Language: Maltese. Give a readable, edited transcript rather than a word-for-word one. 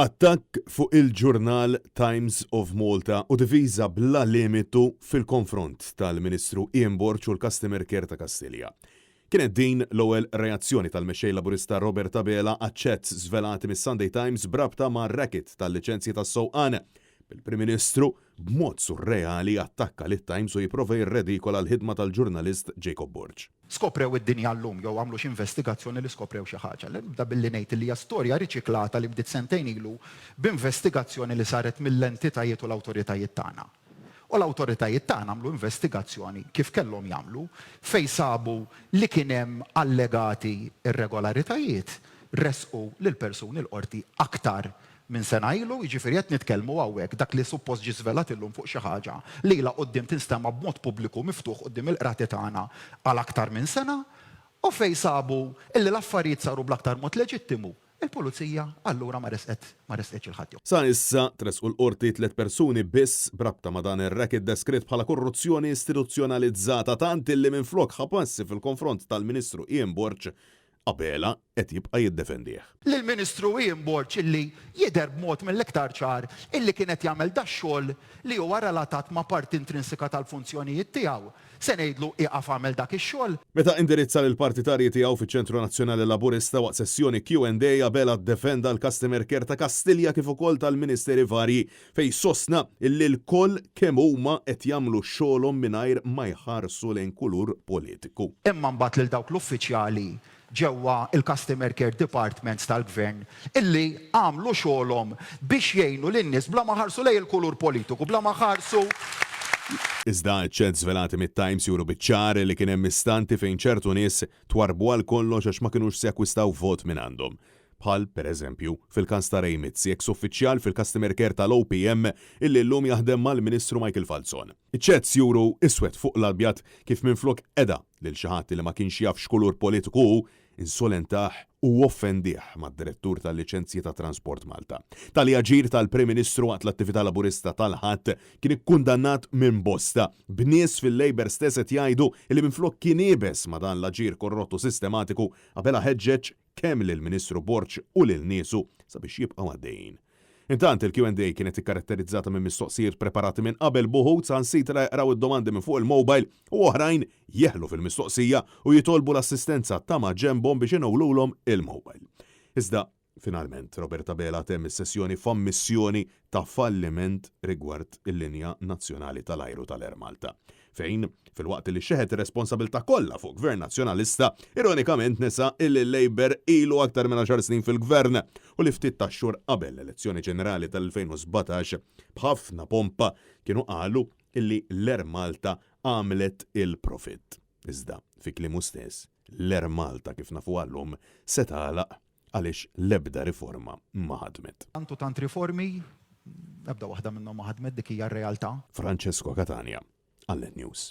Attakk fuq il-ġurnal Times of Malta u diviża bla limitu fil-konfront tal-Ministru Ian Borg u l-Customer Care ta' Kastilja. Kienet din l-ewwel reazzjoni tal-Mexxej Laburista Robert Abela għaċ-chats żvelati mis-Sunday Times b'rabta mar-racket tal-liċenzji tas-sewqan, bil-Prim Ministru b'mod surreali attakka lit-Times u jipprova jirredikola l-ħidma tal-ġurnalist Jacob Borg. Skoprew id-dinja llum jew għamlu xi investigazzjoni li skoprew xi ħaġa. Nibda billi ngħid li hija storja riċiklata li bdiet sentejn ilu b'investigazzjoni li saret mill-entitajiet u l-awtoritajiet tagħna. U l-awtoritajiet tagħna għamlu investigazzjoni kif kellhom jagħmlu fejn sabu li kien hemm allegati irregolaritajiet, ressqu lill-persuni l-Qorti aktar minn sena ilu, jiġifieri qed nitkellmu hawnhekk dak li suppost ġie żvelat illum fuq xi ħaġa li ilha quddiem tinstema' b'mod pubbliku miftuħ quddiem il-qrati tagħna għal aktar minn sena u fejn sabu illi l-affarijiet saru bl-aktar mod leġittimu, il-pulizija allura ma resqet ma ressqetx 'il ħadd jew. Sa issa, tressqu l-Qorti tlett persuni biss b'rabta ma' dan ir-racket deskritt bħala korruzzjoni istituzzjonalizzata tant illi minflok ħa passi fil-konfront tal-Ministru Ian Borg Abela qed jibqa' jiddefendih. Lill-Ministru Ian Borg illi jidher b'mod mill-iktar ċar illi kien qed jagħmel dax-xogħol li huwa relatat ma' parti intrinsika tal-funzjonijiet tiegħu, se ngħidlu ieqaf agħmel dak ix-xogħol? Meta indirizza lill-partitarji tiegħu fiċ-Ċentru Nazzjonali Laburista waqt sessjoni Q and A, Abela ddefenda l-customer care ta' Kastilja kif ukoll tal-Ministeri varji fejn sostna illi lkoll kemm huma qed jagħmlu xogħolhom mingħajr ma jħarsu lejn kulur politiku. Imma mbagħad lil dawk l-uffiċjali ġewwa l-customer care departments tal-Gvern illi għamlu xogħolhom biex jgħinu lin-nies bla ma ħarsu lejn il-kulur politiku, bla ma ħarsu. Iżda ċ-chats żvelati mit-Times juru biċ-ċar li kien hemm istanti fejn ċertu nies twarrbu għal kollox għax ma kinux se jakkwistaw vot mingħandhom. Bħal, per eżempju, fil-każ ta' Ray Mizzi, eks uffiċjal fil-customer care tal-OPM illi llum jaħdem mal-Ministru Michael Falzon. Iċ-chats juru iswed fuq l-abjad kif minflok qeda lil xi ħadd li ma kienx jaf x'kulur politiku hu, insolentah u offendih mad-Direttur tal-Liċenzji ta' Transport Malta. Tali aġir tal-Prim Ministru waqt l-attività Laburista tal-Ħadd kien ikkundannat minn bosta, b'nies fil-Labour stess qed jgħidu li minflok kien iebes ma' dan l-aġir korrott u sistematiku, Abela ħeġġeġ kemm lill-Ministru Borg u lil niesu sabiex jibqgħu għaddejjin. Intant, il-Q and A kienet ikkaratterizzata minn mistoqsijiet preparati minn qabel b'uħud saħansitra jaqraw id-domandi minn fuq il-mobile u oħrajn jeħlu fil-mistoqsija u jitolbu l-assistenza ta' maġenbhom biex inewlulhom il-mobile. Iżda, finalment, Robert Abela temm is-sessjoni f'ammissjoni ta' falliment rigward il-linja nazzjonali tal-ajru tal-Air Malta, fejn, filwaqt li xeħet ir-responsabilità kollha fuq Gvern Nazzjonalista, ironikament nesa illi l-Labour ilu aktar minn għaxar snin fil-Gvern u li ftit tax-xhur qabel l-elezzjoni ġenerali tal-2017 b'ħafna pompa kienu qalu illi l-Air Malta għamlet il-profitt. Iżda, fi kliemu stess, l-Air Malta kif nafuha llum se tagħlaq għaliex l-ebda riforma ma ħadmet. Tant u tant riformi, ebda waħda minnhom ma ħadmet, dik hija r-realtà. Francesco Catania, għal Net News.